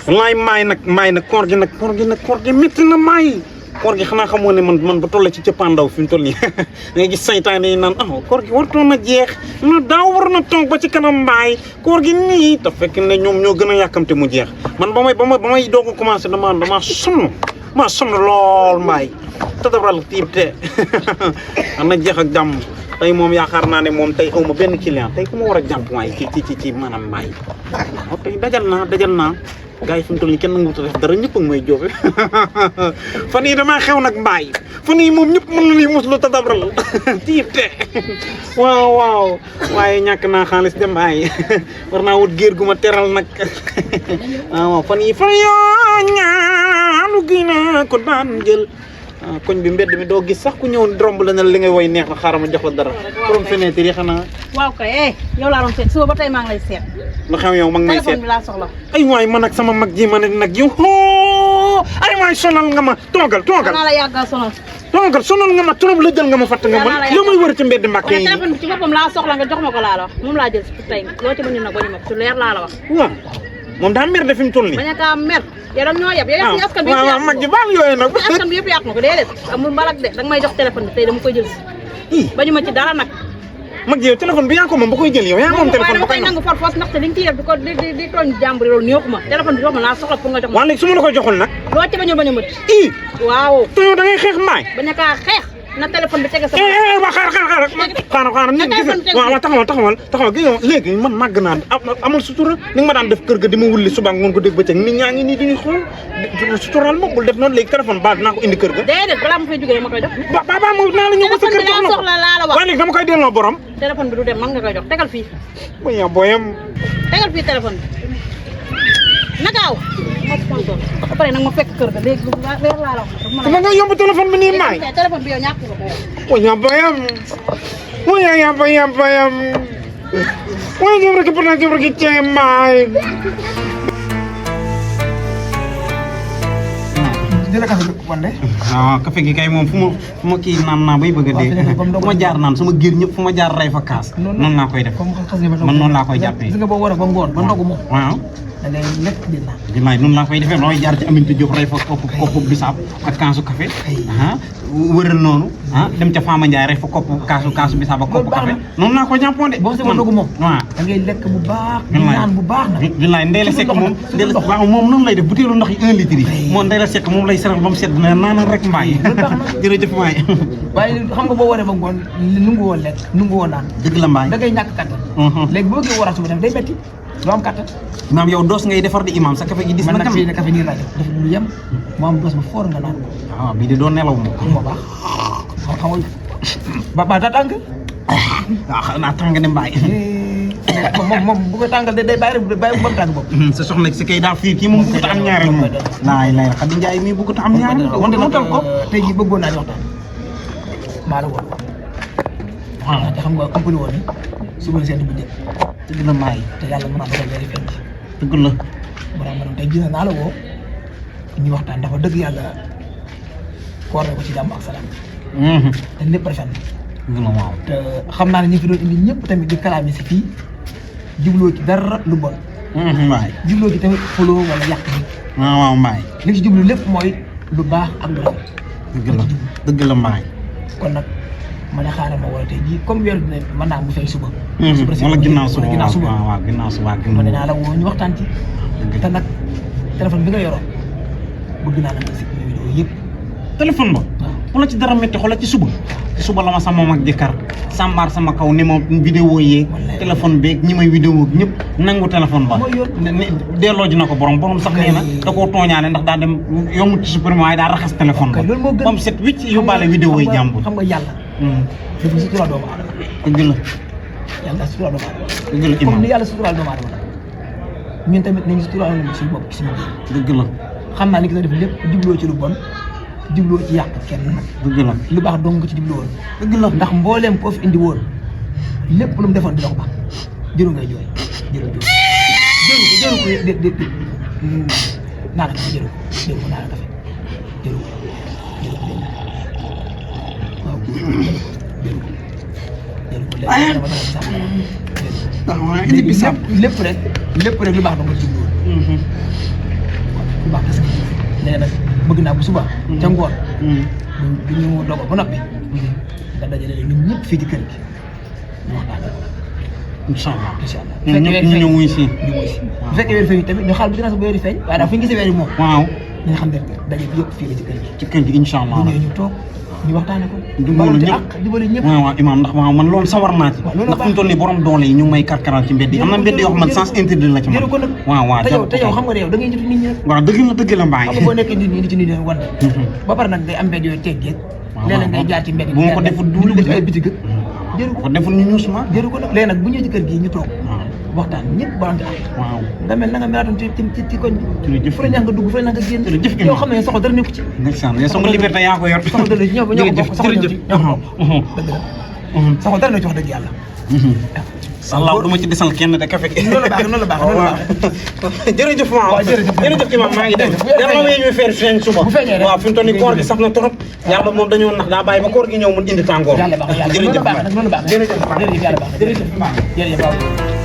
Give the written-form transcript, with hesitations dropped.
wallaay maay nag koor gi métti na maay koor gi xanaa xamoo ne man ba toll ci cëppaandaw fi mu toll nii da ngay gis saytaan yi naan koor gi wartoon na jeex na daaw war na toog ba ci kanam mbaay koor gi nii te fekk ne ñoom ñoo gën a yàkkamte mu jeex man ba may doog a commencé dama sonn lool mbaay te dabral tiib te am na jeex ak jàmm tey moom yaakaar naa ne moom tey aw ma benn client tey ku ma war a jàpp waay ci maanaam mbaay waaw tey dajal naa gars yi fi mu toll nii kenn nangu def dara ñëpp a ngi may jóobe fan yii damaa xew nag mbaay fan yii moom ñëpp mën na lii muslu te dabral tiite waaw waaye ñàkk naa xaalis de mbaay war naa wut géer gu ma teral nag waaw fan yoo ñaanu gi na ko daan jël koñ bi mbedd mi doo gis sax ku ñëw romb la ne li ngay woy neex na xaaral ma jox la dara borom fenêtre yi xanaa waaw kay yow laa doon seet suba ba tey maa ngi lay seet lu xew yow ma ngi may seet téléphone bi laa soxla ay waay man ak sama mag ji ma ne nag yow ay waay sonal nga ma toogal naa la yàggal sonal sonal nga ma trop la jël nga ma fatt nga ma yow may wër ci mbedd Mbàkke yi téléphone bi ci boppam laa soxla nga jox ma ko laa la wax moom laa jël si tey loo ci mën nag bañu ma su leer laa la wax waaw moom daa mer de fi mu toll nii bañ a kaa mer yow da ñoo yab yow askan bi waaw mag ji baal yooyu nag askan bi yëpp yàq na ko déedéet amul mbalak de danga may jox téléphone bi tey dama koy jël si bañu ma ci dara nag mag ji yow téléphone bi yaa ko moom ba koy jël yow yaa moom téléphone ba koy nangu far foos ndaxte li nga ciy def di tooñ jàmbur loolu neexuma téléphone bi jox ma laa soxla pour nga jox ma waaw léegi su ma la koy joxul nag loo ci bañu bañ a mët waaw te yow da ngay xeex maay bañ a kaa xeex na téléphone bi tege sa waa xaaral nit gis waaw taxawal gi yow léegi man màgg naa amul sutura ni nga ma daan def kër ga di ma wulli suba ngoon ko dégg bëccëg nit ñaa ngi nii duñuy xool sutural ma bul def noonu léegi téléphone ba dinaa ko indi kër ga déedéet balaa ma fay jógee ma koy jox ba mo naa la ñëw ba sa kër jox soxla laa la wax waaye léegi dama koy delloo borom téléphone bi du dem man nga koy jox tegal fii boyam tegal fii téléphone bi nakaaw après nag ma fekk kër ga léegi leer laa la wax dama nga yóbbu téléphone bi nii maay téléphone bi yow ñàkk nga ko boyam waaye ñoom rek pour naa rek ci maay jël café wande café gi kay moom fu ma kii naan naa bay bëgg a dee fu ma jaar naan sama géer ñëpp fu ma jaar rey fa kaas noonu laa koy def man noonu laa koy jàppee gis nga boo war a ba ngoon ba ndogu moom waaw da ngay lekk di naan bilaay noonu laa koy defee nooy jaar ci Aminata Diop rey fa kopp bisaab ak kaasu café wëral noonu dem ca Fama Ndiaye rey fa kaasu bisaab ak kopp café noonu laa koy jàppoon de boo sama ndogu moom waaw da ngay lekk bu baax di naan bu baax nag bilaay Ndeyla Seck moom waaw moom noonu lay def butéelu ndox yi 1 litre yi moom Ndeyla Seck moom lay seral ba mu sedd na naanal rek mbaay jërëjëf mbaay waaye xam nga boo waree ba ngoon nungu woo lekk nungu woo naan dëgg la mbaay da ngay ñàkk kattan léegi boo bëggee war a suba def day metti doo am kattan maam yow doos ngay defar di imam sa café gi dis na nag fii ne café nii laa def lu yem moo am doos ba foor nga naan ko waaw bii de doo nelaw moom moo baax xam nga ba daa tàng waaw xam naa tàng ne mbaay moom bu ko tàngal day bàyyi ba mu tàng bopp sa soxna si kay daa fii kii moom bëggut a am ñaareel moom laay Xadi Njaay mii bëggut a am ñaareel wante nag tey jii bëggoon naa di waxtaan maa la woon waaw te xam nga ëppali woon ni suba seen bu njëkk dëgg la mbaay te yàlla mën naa doon léegi fenn dëgg la ma tey gis naa la woo ñu waxtaan dafa dëgg yàlla koor ko ci jàmm ak salaam te lépp rafet na waaw te xam naa ne ñi fi doon indi ñëpp tamit di kalaame si fii jubloo ci dara lu bon mbaay jubloo ci tamit xuloo wala yàq bi waaw mbaay li ci jublu lépp mooy lu baax ak lu rafet dëgg la mbaay kon nag ma ne xaaral ma wala tey jii comme weer bi ne mën naa mu fay suba wala ginnaaw suba waaw ginnaaw suba ma ne naa la woo ñu waxtaan ci te nag téléphone bi nga yoroon bëgg naa la nga si vidéo yëpp téléphone ba wala ci dara métti xoolal ci suba la ma sama mag jëkkër sàmbaar sama kaw ni ma vidéo yeeg téléphone beeg ñi may vidéo ñëpp nangu téléphone ba delloo ji na ko borom sax nee na da koo tooñaale ndax daa dem yomut ci supprimer waaye daa raxas téléphone ba ba mu set wicc yóbbaale vidéo yi jàmbur xam nga yàlla dafa suturaal doomu aadama dëgg la yàlla suturaal doomu aadama dëgg la comme ni yàlla suturaal doomu aadama ñun tamit nañu suturaal suñu bopp ci suñu biir dëgg la xam naa ni ki nga def lépp jubloo ci lu bon jubloo ci yàq kenn dëgg la lu baax dong nga ci jublu woon dëgg la ndax mbooleem koo fi indi woon lépp lu mu defoon dina ko baax jëru ngay jooy jëru ko naana kafe jëru ko naana kafe jëru ko waaw jëru ko lépp rek lu baax dong nga ci jublu woon bu baax gis léegi nag bëgg naa bu suba ca ngoon bu ñu dogo ba noppi nga dajale leen ñun ñëpp fii ci kër gi ñu waxtaan incha allah incha allah ñun ñëpp ñu ñëw wuy si ñu wuy si bu fekkee weer feeñ tamit ñu xaal bu dina sa bu weer yi feeñ waaye daal fu ñu gisee weer yi moom waaw ñu xam ne daje bi yëpp fii la ci kër gi ci kër gi incha allah ñu ñëw ñu toog ñu waxtaane ko jubóolu ñëpp jubóolu ñëpp waaw waaw imam ndax waaw man loolu sawar naa ci ndax fu mu toll nii borom doole yi ñu ngi may karkaral ci mbedd yi am na mbedd yoo xam man sens interdit la ci man ko nag waaw waaw te yow xam nga ne yow da ngay jëf nit ñi rek waaw dëgg la mbaay xam nga boo nekkee nit ñi di ci nit ñi wan ba pare nag day am mbedd yooyu teggee léeg-léeg ngay jaar ci mbedd bu ma ko deful du dugg ci ay bitig jëru ko deful ñu ñuus ma jëru ko nag léegi nag bu ñëwee ci kër gi ñu toog waxtaan ñëpp balante ak waaw nga mel na nga melaatoon ci koñ jërëjëf fu la neex nga dugg fu la neex nga génn jërëjëf yow xam ne soxla dara nekku ci ndeysaan yow sama liberté yaa ko yor soxla dara ñoo ko bokk soxla jërëjëf dëgg la soxla dara na ci wax dëgg yàlla sallaaw du ma ci desal kenn de café gi noonu la baax jërëjëf waaw jërëjëf imam maa ngi dem yàlla may ñuy feer feeñ suba bu feeñee rek waaw fi mu toll nii koor gi sax na trop yàlla moom dañoo nax daa bàyyi ba koor gi ñëw mun indi tàngoor yàlla baax jërëjëf noonu la baax jërëjëf yàlla baax jërëjëf